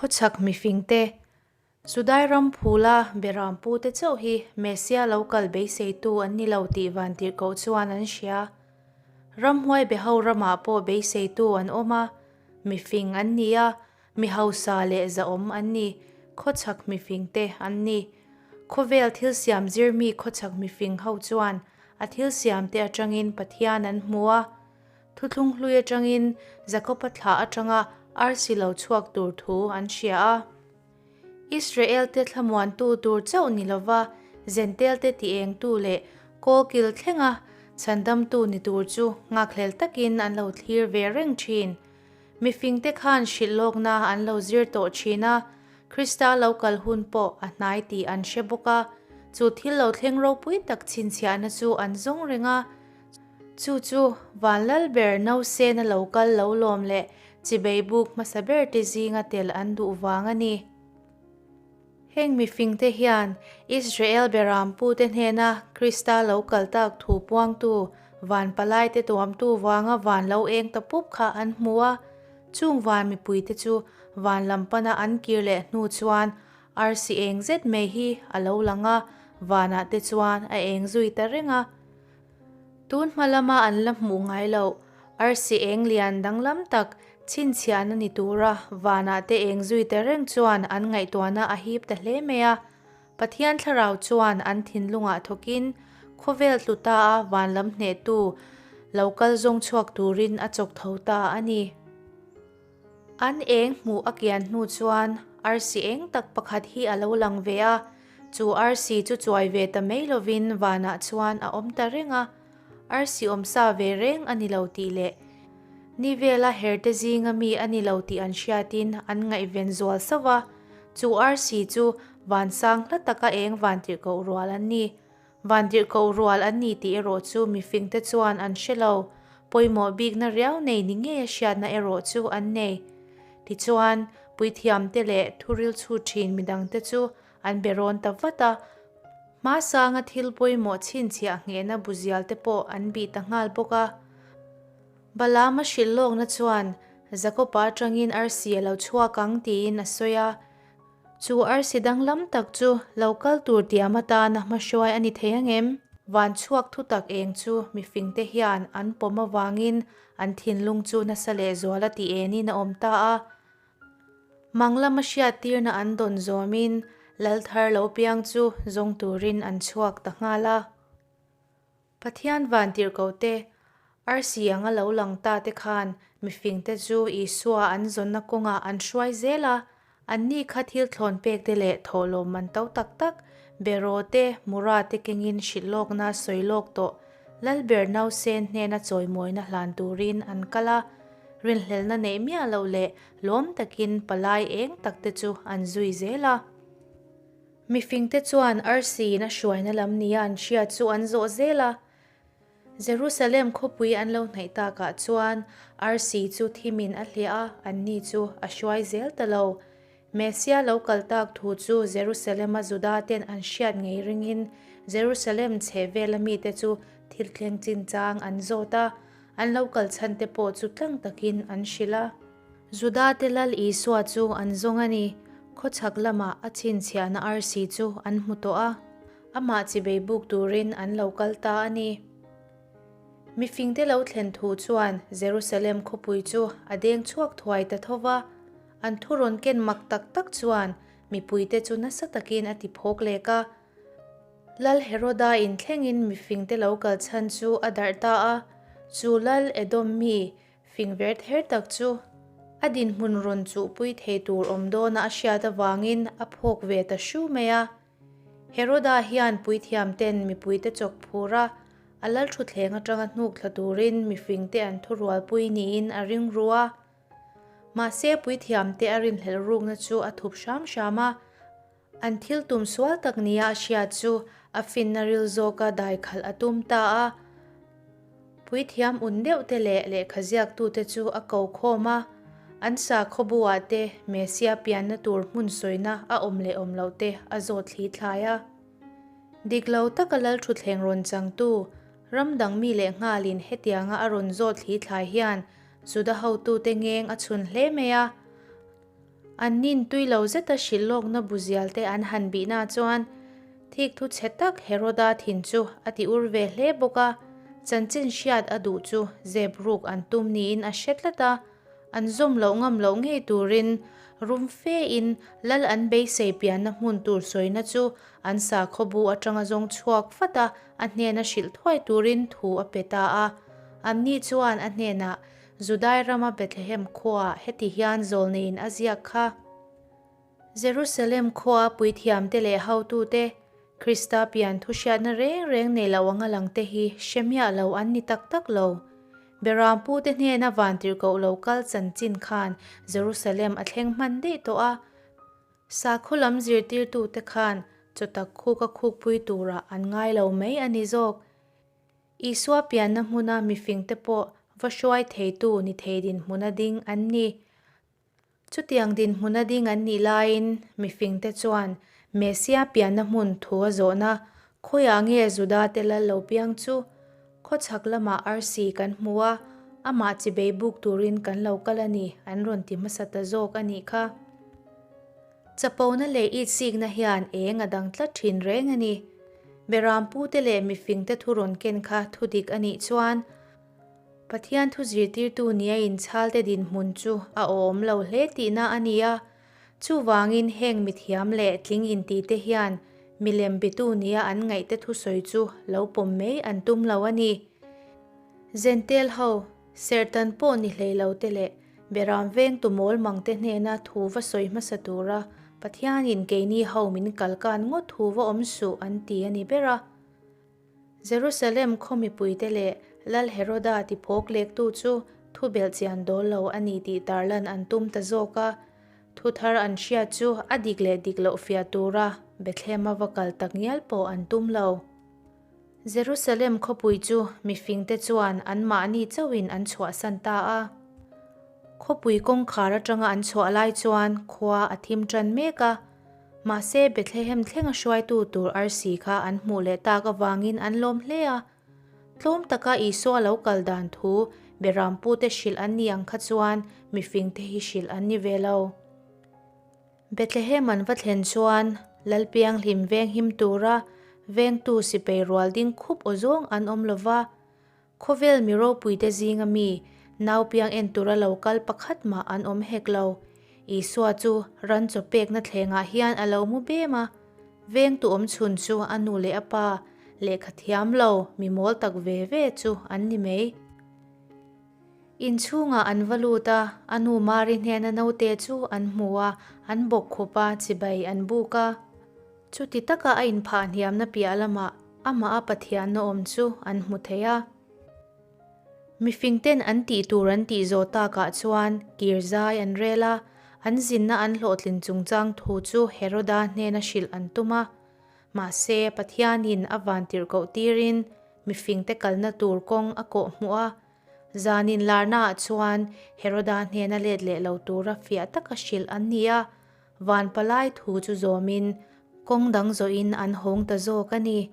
Khawchhak mifingte, Judai ram phula Berampute chauh hi Messia lo kal beiseitu an ni lo tih vantirhkoh chuan an hria. Ramhuai beho ramah pawh beiseitu an awm a, mifing an ni a, mi hausa leh zahawm an ni, khawchhak mifingte an ni. Khawvel thil siam zirmi khawchhak mifing ho chuan a thil siamte atangin Pathian an hmu a, Thuthlung hlui atangin Jakoba thlah atanga arsi lo chhuak tur thu an hria a. Israelte thlamuantu tur chauh ni lova Zentelte ti engtu leh kawlkil thlenga chhandamtu ni tur chu nghakhlel takin an lo thlir ve reng thin. Mifingte khan hrilh lawkna an lo zir tawh thin a, Krista lo kal hun pawh a hnai tih an hre bawk a, chu thil lo thleng ropui tak chhinchhiahna chu an zawng reng a. Chu chu Vanlalber Nausena lo kal lo lawm leh chibei buk hmasa ber te zinga tel an duh vang a ni. Heng mifingte hian Israel berampute hnena Krista lo kal tak thu puangtu van palaite tuamtu vanga van lo eng ta pup kha an hmu a, chung van mipuite chu van lam pana an kir leh hnu chuan arsi eng zet mai hi a lo lang a, vanah te chuan a eng zui ta reng a. Tun hma lama an la hmuh ngai loh, arsi eng lian danglam tak chhinchhiahna ni tura vanah te eng zui ta reng chuan an ngaihtuahna a hip ta hle mai a. Pathian thlarau chuan an thinlungah thawkin khawvel tlu ta a van lam hnehtu lo kal zawng chhuak turin a chawk tho ta a ni. An eng hmuh a kian hnu chuan arsi eng tak pakhat hi a lo lang ve a, chu arsi chu chuai ve ta mai lovin vanah chuan a awm ta reng a, arsi awmsa ve reng a ni lo tih leh ni vela herte zinga mi a ni lo tih an hriatin an ngaihven zual sauh a, chu arsi chu vansang hla taka eng vantirhkoh rual an ni. Vantirhkoh rual an ni tih erawh chu mifingte chuan an hre lo, pawimawh bikna riau nei ni ngeia hriatna erawh chu an nei. Tichuan, puithiamte leh thuril chhut thin midangte chu an be rawn ta vat a, hmasanga thil pawimawh chhinchhiah nghehna buzialte pawh an bih ta nghal bawk a. Balaama hrilh lawkna chuan, Jakoba atangin arsi a lo chhuak ang tiin a sawi a. Chu arsi danglam tak chu lo kal tur tiam atana hmahruai a ni thei ang em? Van chhuak thu tak eng chu mifingte hian an pawm avangin an thinlung chu nasa lehzual a ti enin a awm ta a. Mang lama hriattirna an dawn zawmin lal thar lo piang chu zawng turin an chhuak ta nghal a. Pathian vantirhkohte, arsi anga lo lang ta te khan mifingte chu Isua an zawnna kawngah an hruai zel a, anni kha thil thlawn pek te leh thawhlawm man to tak tak, beraw te, mura te kengin hrilh lawkna sawi lawk tawh Lalber Nausen hnena chawimawina hlan turin an kal a, rinhlelhna neih miah loh leh lawm takin palai eng tak te chu an zui zel a. Mifingte chuan arsiin a hruaina lam nia an hriat chu an zawh zel a. Jerusalem khawpui an lo hnaih takah chuan arsi chu thimin a hliah a, anni chu a hruai zel ta lo. Messia lo kal tak thu chu Jerusalem-a Juda-ten an hriat ngei ringin Jerusalem chhehvela mite chu thil thleng chinchang an zawt a, an lo kal chhante pawh chu tlang takin an hrilh a. Judate Lal Isua chu an zawng a ni. Khawchhak lamah a chhinchhiahna arsi chu an hmu tawh a, amah chibei buk turin an lo kal ta a ni. Mifingte lo thlen thu chuan Jerusalem khawpui chu a deng chhuak thuai ta tho va, an thu rawn ken mak tak tak chuan mipuite chu nasa takin a ti phawk lek a. Lal Heroda inthlengin mifingte lo kal chhan chu a darh ta a, chu Lal Edom mi Fing ver ther tak chu a dinhmun rawn chuhpui thei tur awm dawna a hriat avangin a phawk ve ta hru mai a. Heroda hian puithiamten mipuite chawk phur a, a lalthutthleng atanga hnuk thla turin mifingte an thurualpui niin a ring ru a. Mahse puithiamte a rinhlelh rukna chu a thup hram hram a. An thil tum sual tak nia a hriat chu a finna ril zawka dai khalh a tum ta a. Puithiam un deuh te leh lehkha ziaktute chu a ko khawm a, an sakhaw buah te Messia pianna tur hmun sawina a awm leh awm loh te a zawt thli thlai a. Dik lo taka lalthutthleng rawn changtu, ram dang mi leh nghalin hetianga a rawn zawt thli thlai hian Juda hotute ngeng a chhun hle mai a. An nin tui lo zeta hrilh lawkna buzialte an han bihna chuan thik thu chhe tak Heroda thin chu a ti ur ve hle bawk a, chanchin hriat a duh chu zep ruk an tum niin a hre tlat a, an zawm loh ngam loh ngei turin rum fe in lal an beisei pianna hmun tur sawina chu an sakhaw bu atanga zawng chhuak vat a, a hnena hrilh thuai turin thu a pe ta a. Anni chuan a hnenah Judai rama Bethlehem khuaah heti hian zawlneiin a ziak kha. Jerusalem khuaa puithiamte leh hotute, Krista pian thu hriatna reng reng nei lo anga langte hi hre miah lo an ni tak tak lo. Berampute hnena vantirhkoh lo kal chanchin khan Jerusalem a thleng hman daih tawh a. Sakhaw lam zirtirtute khan chawtak khuka khukpui turah an ngai lo mai a ni zawk. Isua pianna hmuna mifingte pawh va hruai theitu ni thei dinhmuna ding an ni. Chutiang dinhmuna ding an nih laiin mifingte chuan Messia pianna hmun thu a zawhna khawiah nge Judate lal lo piang chu khawchhak lamah arsi kan hmu a, amah chibei buk turin kan lo kal a ni an rawn ti hmasa ta zawk a nih kha. Chapona leh itsikna hian eng a dang tlat thin reng a ni. Berampute leh mifingte thu rawn ken kha thu dik a nih chuan Pathian thu zirtirtu nia inchhalte dinhmun chu a awm lo hle tihna a ni a. Chuvangin heng mithiam leh tling intite hian milem bitu nia an ngaihte thusawi chu lo pawm mai an tum lo a ni. Zentel ho, serhtan pawh ni hlei lo te leh Beram vengtu mawl mangte hnena thu va sawi hmasa tura Pathianin keini ho min kalkan ngawt thu va awm suh an ti a ni ber a. Jerusalem khaw mipuite leh Lal Heroda ti phawk lektu chu thu belhchian dawl lo a ni tih tarlan an tum ta zawk a. Thu thar an hriat chu a dik leh dik loh fiah tura Bethlehema va kal tak ngial pawh an tum lo. Jerusalem khawpui chu mifingte chuan anmahni chauhin an chhuahsan ta a. Khawpui kawngkhar atanga an chhuah lai chuan khua a thim tan mek a, mahse Bethlehem thlenga hruaitu tur arsi kha an hmuh leh tak avangin an lawm hle a. Tlawm taka Isua lo kal dan thu Berampute hrilh an ni ang kha chuan mifingte hi hrilh an ni ve lo. Bethlehem an va thlen chuan Lalpiang hlim veng him tura vengtu sipei rual ding khup aw zawng an awm lo va, khawvel mi ropuite zinga mi naupiang en tura lo kal pakhat mah an awm hek lo. Isua chu ran chaw pekna thlengah hian a lo mu bem a, vengtu awm chhun chu a nu leh a pa, lehkha thiam lo, mi mawl tak ve ve chu an ni mai. Inchhungah an va lut a, a nu Mari hnena naute chu an hmu a, an bawk khup a, chibai an buk a. Chuti taka a inphah hniamna piah lamah amah a Pathianna awm chu an hmu thei a. Mifingten an tih tur an tih zawh takah chuan kir zai an rel a, an zinna an hlawhtlin chungchang thu chu Heroda hnena hrilh an tum a. Mahse, Pathianin a vantirhkoh tirin mifingte kalna tur kawng a kawh hmuh a, Zanin larnaah chuan Heroda hnena let leh lo tura fiah taka hrilh an ni a, van palai thu chu zawmin kawng dang zawhin an hawng ta zawk a ni.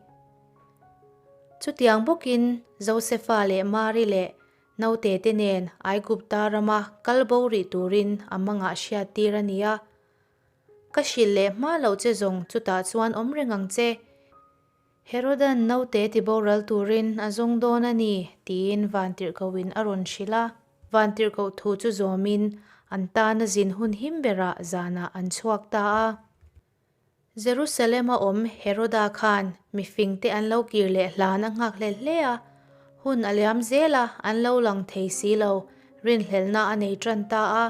Chutiang bawkin Josefa leh Mari leh naute te nen Aigupta rama kal bo rih turin a mangah hriattir a ni a. Ka hrilh leh hma loh che zawng chutah chuan awm reng ang che. Herodan naute ti boral turin a zawng dawn a ni, tiin vantirhkohin a rawn hrilh a. Vantirhkoh thu chu zawmin an tana zin hun him berah zanah an chhuak ta a. Jerusalem-a awm Heroda khan mifingte an lo kir leh hlan a nghak hlel hle a. Hun a liam zel a, an lo lang thei si lo, rinhlelhna a nei tan ta a.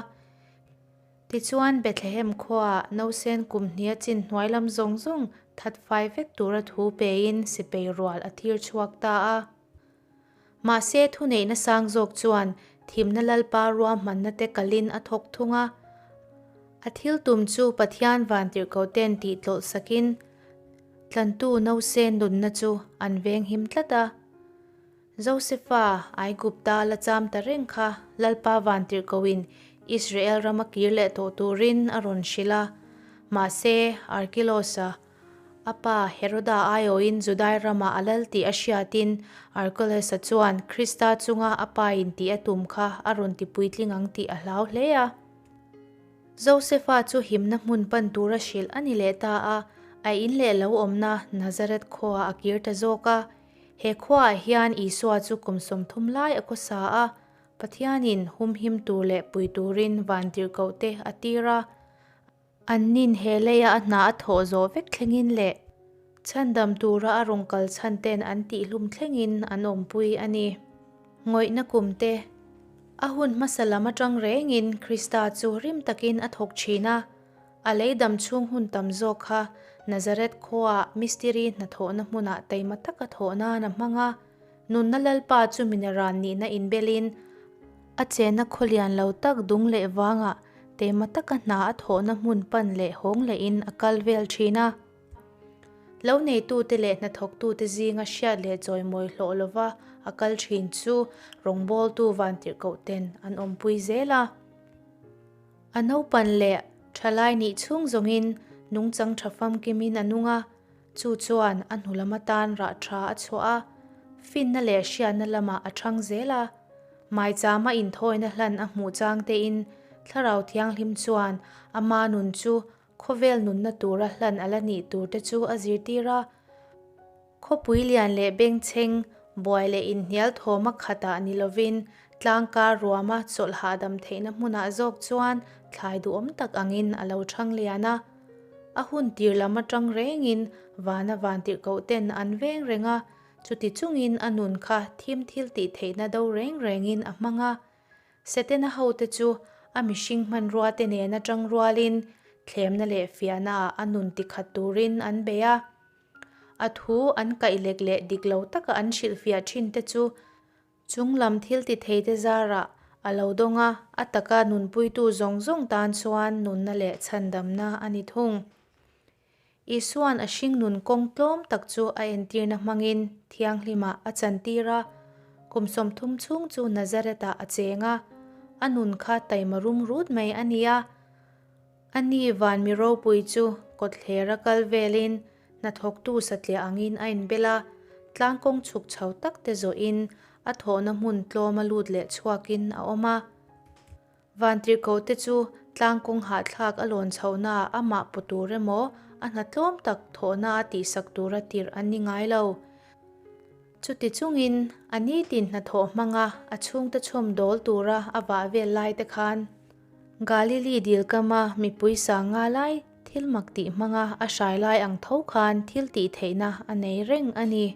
Tichuan, Bethlehem khuaah nausen kum hnia chin hnuai lam zawng zawng that fai vek tura thu pein sipei rual a thir chhuak ta a. Mahse, thuneihna sang zawk chuan thimna Lalpa ruahmanna te kalin a thawk thung a. A thil tum chu Pathian vantirhkohten tih tlawlh sakin tlantu nausen nunna chu an venghim tlat a. Josefa, Aigupta la cham ta reng kha Lalpa vantirhkohin Israel rama kir leh tawh turin a rawn hrilh a. Mahse, Arkilosa, a pa Heroda aiawhin Judai ramah a lal tih a hriatin Arkelesa chuan Krista chunga a pain tih a tum kha a rawn ti puitling ang tih a hlau hle a. Josefa chu himna hmun pan tura hrilh a ni leh ta a, a in leh lo awmna Nazareth khuaah a kir ta zawk a. He khuaah hian Isua chu kum 30 lai a khawsa a, Pathianin humhim tur leh pui turin vantirhkohte a tir a. An nin he leia a hna a thawh zawh vek thlengin leh chhandam tura a rawn kal chhan ten an tihhlum thlengin an awmpui a ni. Ngawihna kum te, A hun hmasa lam atang rengin Krista chu rim takin a thawk thin a, a lei dam chhung hun tam zawk kha Nazareth khuaah mistiri hnathawhna hmunah taima taka thawh nan a hmang a. Nunna Lalpa chu minaran nihna inbelin a chenna khawlian lo tak dung leh vangah tema taka hna a thawhna hmun pan leh hawng lehin a kal vel thin a. Lo neitute leh hnathawktute zinga hriat leh chawimawi hlawh lova a kal thin chu rawngbawltu vantirhkohten an awmpui zel a. A naupan leh thalai nih chhung zawngin nungchang tha famkimin a nung a. Chu chuan a hnu lam atan rah tha a chhuah a, finna leh hriatna lamah a thang zel a. Maichama inthawina hlan a hmuh chang tein Thlarau Thianghlim chuan ama nun chu khawvel nunna tura hlan a la nih tur te chu a zirtir a. Khawpui lian leh bengchheng, buai leh inhnial thawma khatah ni lovin tlangkar ruama chawlh hahdam theihna hmunah zawk chuan thlai duhawm tak angin a lo thang lian a. A hun tir lam atang rengin vana vantirhkoh ten an veng reng a, chuti chungin a nun kha thim thil tih theihna do reng rengin a hmang a. Setena hote chu a mihring hmanrua te nen atang rualin thlemna leh fiahna ah a nun tikhat turin an bei a. A thu an kaih lek leh dik lo taka an hrilhfiah thin te chu Chung lam thil ti theite zarah a lo dawng a, a taka nunpuitu zawng zawng tan chuan nunna leh chhandamna a ni thung. Isua'n a hringnun kawng tlawm tak chu a entirna hmangin thianghlimah a chantir a, kum 30 chhung chu Nazareth-ah a cheng a, a nun kha taima rum rut mai a ni a. A ni van mi ropui chu kawthlera kal velin Hnathawktu satliah angin a inbel a, tlangkawng chhuk chho tak te zawhin a thawhna hmun tlawma lut leh chhuakin a awm a. Vantirhkoh te chu tlangkawng hahthlak a lawn chhohnaah amah paw tur emaw a hna tlawm tak thawhna a tihsak tura tirh an ni ngai lo. Chuti chungin a nitin hnathawh hmanga a chhungte chhawm dawl tura a vah vel lai te khan Galili dil kama mipui sanga lai thil mak tih hmanga a hrai lai ang tho khan thil tih theihna a nei reng a ni.